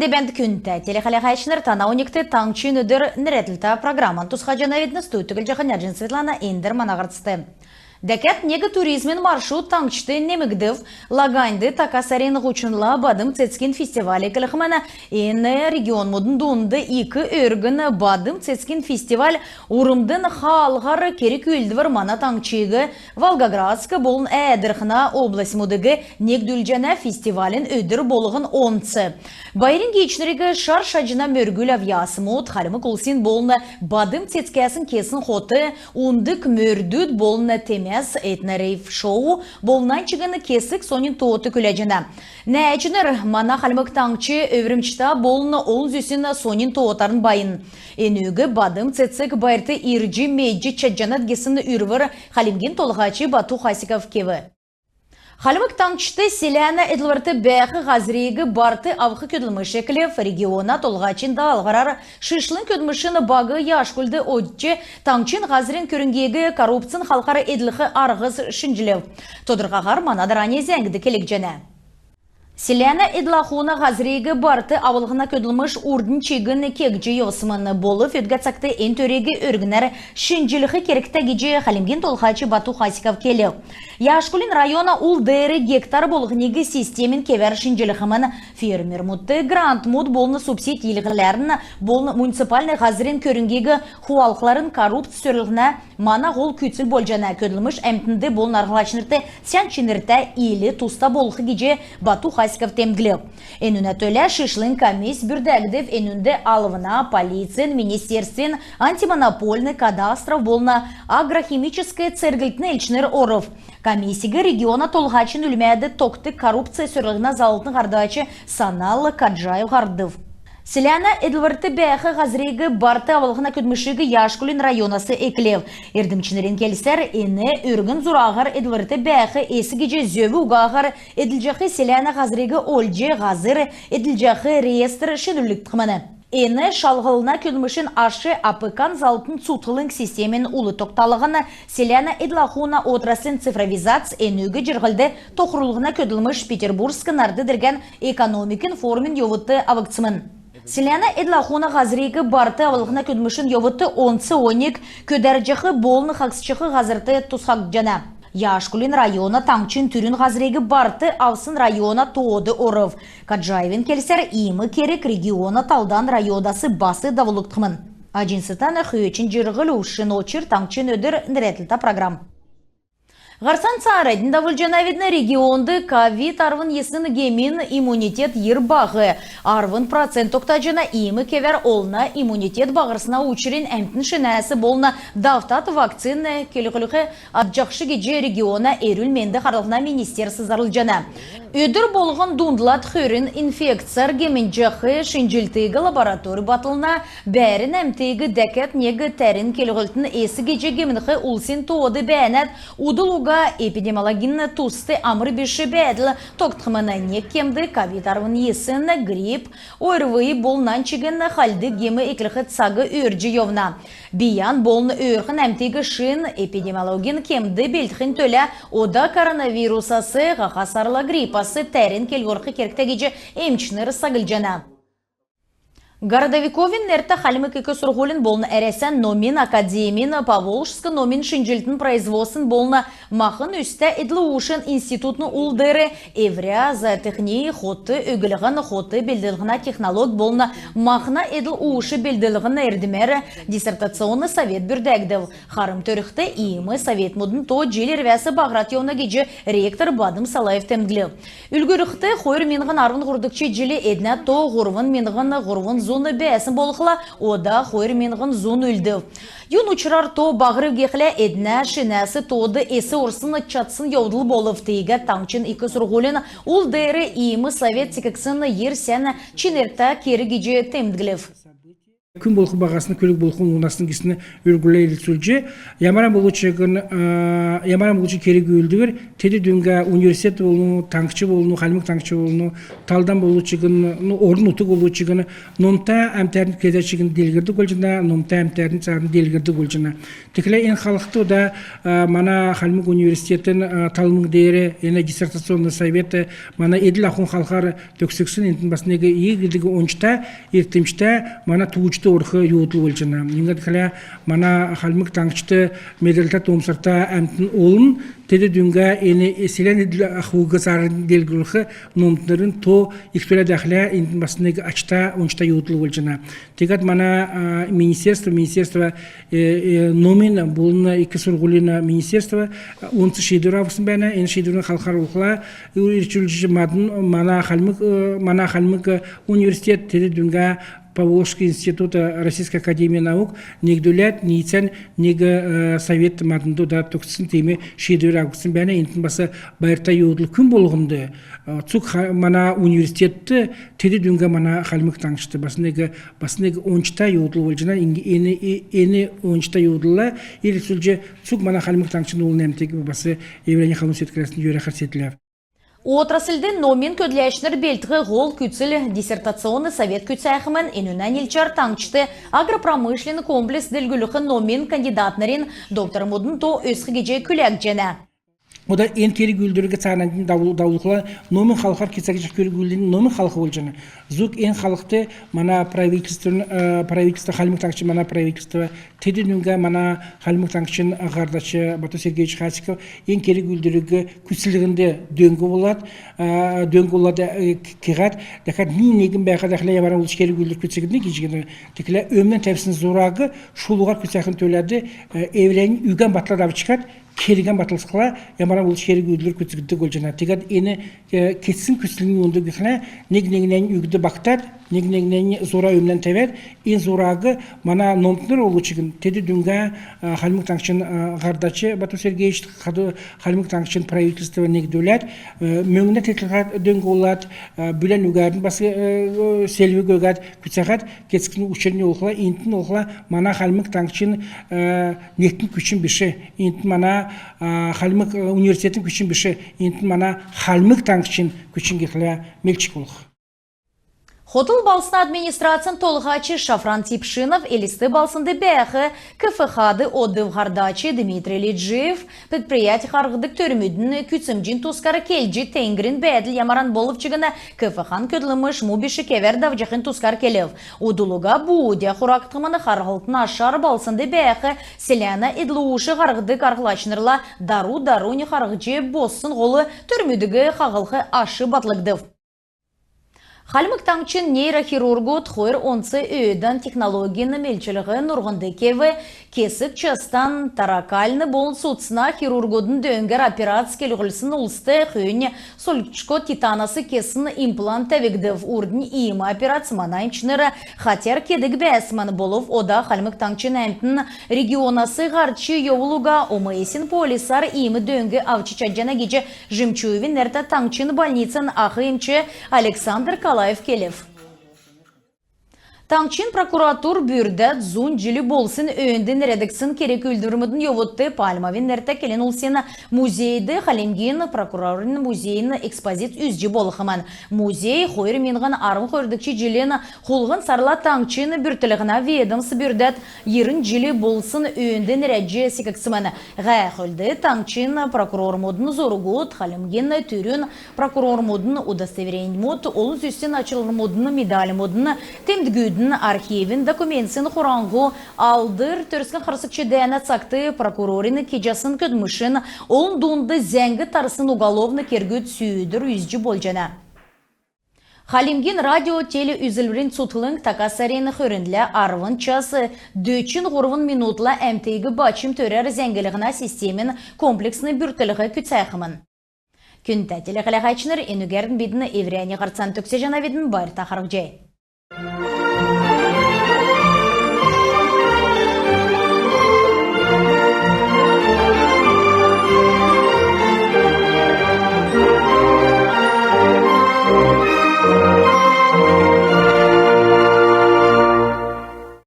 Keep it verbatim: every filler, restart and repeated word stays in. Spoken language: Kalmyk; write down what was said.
Бәәнт, күндтә телехәләһәчнр! Тана оньгт «Таңһчин өдр» нерәдлтә программан тусхаҗанавидн. Студьд Түглҗәхнә Җин Светлана. Эндр мана һарцд. Дәкәд нег туризмин маршрут таңһчд немгдв. Лаганьд така сарин һучнла Бадм цецгин фестиваль эклхмн. Эн регионмудын дунд ик өргн. Бадм цецгин фестиваль урмдын хаалһар керг-үүлдвр мана таңһчиг, Волгоградск болн Әәдрхнә областьмудыг негдүлҗәнә. Фестивалин өдр болһн онц. Байрин гиичнриг шар шаҗна мөргүл, авъясмуд, хальмг улсин болн Бадм цецгәсн кесн хот, ундг мөрдүд болн темәс, этно-рейв-шоу болн нань чигн кесг соньн тоот күләҗәнә. Нәәҗнр, мана Хальмг Таңһч өврмҗтә болн олн зүсн соньн тоотарн байн. Энүг Бадм цецг байрт ирҗ медҗ чадҗанат гисн үрвр Хальмгин Толһач Бату Хасиков кев. Хальмг Таңһчд селәнә эдлврт бәәх һазриг барт авх көдлмш эклв. Региона Толһачин даалһврар шишлң көдлмшин баг Яшкульд одҗ, таңһчин һазрин көрңгиг коррупцин халхар эдлх арһс шинҗлв. Тодрхаһар мана дарани зәңгд келгдҗәнә. Селәнә эдл-ахуна һазриг барт авлһна көдлмш урднь чигн кегдҗ йовсмн. Болв өдгә цагт эн төриг өргнәр шинҗлх кергтә гиҗ Хальмгин Толһач Бату Хасиков келв. Яшкулин района ул деер гектар болһниг системн кевәр шинҗлхмн. Фермермүдт грантмуд болн субсидь илгәхләрн болн муниципальн һазрин көрңгиг хувалхларн коррупц сөрлһнә мана һол күцл болҗана. Көдлмш әмтнд болн арһлачнрт сән чинртә, ил туста болх гиҗ Бату Хасиков темдглв. Энүнә төлә шишлң комисс бүрдәгдв. Энүнд алвна, полицин, министерствин, антимонопольн, кадастров болн агрохимическ церглтин элчнр орв. Комиссиг региона толһачин үлмәд тогтдг коррупц сөрлһнә заллтын һардач Санал Каджаев һардв. Селәнә эдлврт бәәх һазриг барт авлһна көдлмшиг Яшкулин районас эклв. Эрдмчнрин келсәр, эн өргн зураһар эдлврт бәәх эс гиҗ зөв угаһар эдлҗәх селәнә һазриг олҗ, һазр эдлҗәх реестр шинрүлгдхмн. Эн шалһлһна көдлмшин аш АПК-н заллтын цутхлң системин ул тогталһн, селәнә эдл-ахуна отраслин цифровизац, энүг җирһлд тохрулһна көдлмш Петербургск нарт-делкән экономикин форумин йовудт авгдсмн. Селәнә эдл-ахуна һазриг барт авлһна көдлмшин йовудт онц оньг көдәрҗәх болн хагсҗах һазрт тусхагдҗана. Яшкулин района таңһчин түрүн һазриг барт авсн района тоод орв. Каджаевин келсәр, иим керг региона талдан районас бас давулгдхмн. Аҗин Светлана, Хөөчин Җирһл, Увшин Очр, «Таңһчин өдр» нерәдлтә программ. Һарцан цааранднь давулҗанавидн. Регионд ковид арвн йисн гемин иммунитет йир баһ. Арвн процент тогтаҗана. Иим кевәр олна иммунитет баһрсна учрнь әмтн шинәс болн давтад вакцин келһүлх адҗахш гиҗ региона эрүл-менд харлһна министерств зарлҗана. Өдр болһн дундлад хөрн инфекцәр гемнҗәх шинҗлтиг лаборатори батлна. Бәәрн әмтиг дәкәд нег тәрн келһүлтн эс гиҗ гемнх улсин тоод бәәнәт. Удл уга эпидемиологин туст амр биш бәәдл тогтхмн. Нег кемд ковид арвн йисн, грипп, ОРВИ болн нань чигн хальдг гем эклх цаг өөрдҗ йовна. Бийән болн өөрхн әмтиг шин эпидемиологин кемд белдхин төлә ода коронавирусас, һаха сарла гриппас тәрн келһүлх кергтә гиҗ эмчнр саглҗана. Городовиковин нертә Хальмг ик сурһулин болн Әрәсән номин академин Поволжск номин шинҗллтин производствин болн махн үстә эдл-уушин институтин ул деер эврә зоотехни, хот өглһн, хот белдлһнә технолог болн махна эдл-ууш белдлһн эрдмәр диссертационн совет бүрдәгдв. Харм төрхд, иим советмүдин то җил ирвәс баһрад йовна гиҗ ректор Бадм Салаев темдглв. Үлгүрлхд, хойр миңһн арвн һурвдгч җил эднә то һурвн миңһн һурвн зун бәәсн болхла, ода хойр миңһн зун үлдв. Юн учрар то баһрв гихлә, эднә шинәс тоод эс орсн чадсн йовдл болв. Тиигәд таңһчин ик сурһулин ул деер иим совет секгдсн йир сән чинртә керг гиҗ темдглв. Күн болх баһасн, күлг болх унасн гисн үлгүрлә ирлцүлҗ, ямаран болвчн, ямаран болвчн керг-үүлдвр, тедү дүңгә университет болн, таңһч болн, Хальмг Таңһч болн, талдан болвчн, ну, орн-нутг болвчн, номта әмтәрн кезә чигн делгрдг болҗана, номта әмтәрн цааранднь делгрдг болҗана. Тиигхлә эн халхд ода мана Хальмг университетин талмг деер эн диссертационный совет мана эдл-ахун халхар төгсгдсн. Энтн бас нег ик ончта, иртмчтә, мана тууҗд орх йовдл болҗана. Юңгад гихлә мана Хальмг Таңһчд медальта, тоомсрта әмтн олн, тедү дүңгә эн селәнә эдл-ахуг цааранднь делгрүлх номтнрин то ик төрәд бәәхлә, энтн бас нег ачта, ончта йовдл болҗана. Тегәд мана министерство, министерство номин болн ик сурһулин министерство онц шиидвр авгдсн бәәнә. Эн шиидврин халхар болхла, ирчүлҗ мадн мана Хальмг, мана Хальмг университет, тедү дүңгә Поволжский институт Российской академии наук негдүләд, ниицән нег совет маднд ода төгсн тиим шиидвр авгдсн бәәнә. Энтн бас байрта йовдл күн болһнд. Цуг мана университетд, тедү дүңгә мана Хальмг Таңһчд бас нег, бас нег ончта йовдл болҗана. Эн, эн ончта йовдлла ирлцүлҗ цуг мана Хальмг Таңһчин олн әмтиг бас эврәннь халун седкләсн йөрәхәр седләв. Отрасльд номин көдләчнр белдх һол күцл диссертационный совет күцәхмн. Энүнә нилчәр таңһчд агропромышленн комплекс делгрүлх номин кандидатнрин, доктормудын то өсх гиҗ күләгдҗәнә. Ода эн керг-үүлдвриг цааранднь давулхла, номин халхар кецәгдҗәх керг-үүлдврин номин халх болҗана. Зуг эн халхд мана правительствин, правительство, Хальмг Таңһчин мана правительство, тедү дүңгә мана Хальмг Таңһчин һардач Бату Сергеевич Хасиков эн керг-үүлдвриг күцәлһнд дөң болад, дөң болад кеһәд, дәкәд ни-негн бәәхәд, дәкәд ямаран болвчн керг-үүлдвр күцәгднә гиҗ генә. Тиигхлә өмнән тәвсн зураг шулуһар күцәхин төләд эврәннь үгән батлад авчкад, кергән батлцхла, ямаран болвчн керг-үүлдвр күцәгддг болҗана. Тегәд эн кесн күслнь юнд гихлә, нег-негнәннь үгд багтад, нег-негнәннь зура өмнән тәвәд, эн зураг мана номтнр болвчн, тедү дүңгә Хальмг Таңһчин һардач Бату Сергеевич, хаду Хальмг Таңһчин правительство негдүләд, мөңгнә теткхәр дөң болад, бүлән үгәрн бас селвг өгәд күцәхәд, кецхин учрнь болхла, энтн болхла мана Хальмг Таңһчин негдсн күчн биш, энтн мана Хальмг университетин күчн биш, энтн мана Хальмг Таңһчин күчн гихлә мелчк болх. Хотл балһсна администрацин толһач Шафран Тепшинов Элст балһснд бәәх КФХ-д одв. Һардач Дмитрий Лиджиев предприять харһдг төрмүдин күцәмҗин тускар келҗ, теңгрин бәәдл ямаран болв чигн КФХ-н көдлмш му биш кевәр давҗахин тускар келв. Удл уга буудя хурагдхмн. Харһлтын ашар балһснд бәәх селәнә эдл-уш һарһдг арһлачнрла дару-дарунь харһҗ, боссн һол төрмүдиг хаһлх аш батлгдв. Хальмг Таңһчин нейрохирургуд хойр онц өөдән технологин мелчлһ нурһнд кев. Кесг частан торакальн болн судцна хирургудын дөңгәр операц келһүлсн улст хөөннь сольгдшго титанас кесн имплант тәвгдв. Урднь иим операц мана эмчнр хатяр кедг бәәсмн. Болв ода Хальмг Таңһчин әмтн регионас һарч йовл уга ОМС-ин полисар иим дөң авч чадҗана гиҗ Жемчуевин нертә таңһчин больницин ах эмч Александр Калаев келв. Таңһчин прокуратур бүрдәд зун җил болсн өөнд нерәдгдсн керг-үүлдврмүдин йовудт Пальмовин нертә келн улсин музейд Хальмгин прокурорин музейин экспозиц үзҗ болхмн. Музей хойр миңһн арвн хойрдгч җилин хулһн сарла таңһчин бүртклһнә ведомств бүрдәд йирн җил болсн өөнд нерәдҗ секгдсмн. Һәәхүлд таңһчин прокурормудын зургуд, Хальмгин түрүн прокурормудын удостовереньмуд, олн зүсн ачлврмудын медальмудын, темдгүдин, архивин документсин хураңһу, Алдр Төрскән харсгч дәәнә цагт прокурорин кеҗәсн көдлмшин, олн дунд зәңг тарсн уголовн кергүд сүүдр үзҗ болҗана. Хальмгин радио-телеүзүлврин цутхлң така сарин хөрнлә арвн час дөчн һурвн минутла әмтиг бачм төрәр зәңглһнә системин комплексн бүртклһ күцәхмн. Күндтә телехәләһәчнр, энүгәрн бидн эврәннь һарцан төгсәҗәнәвидн. Байрта харһцхай.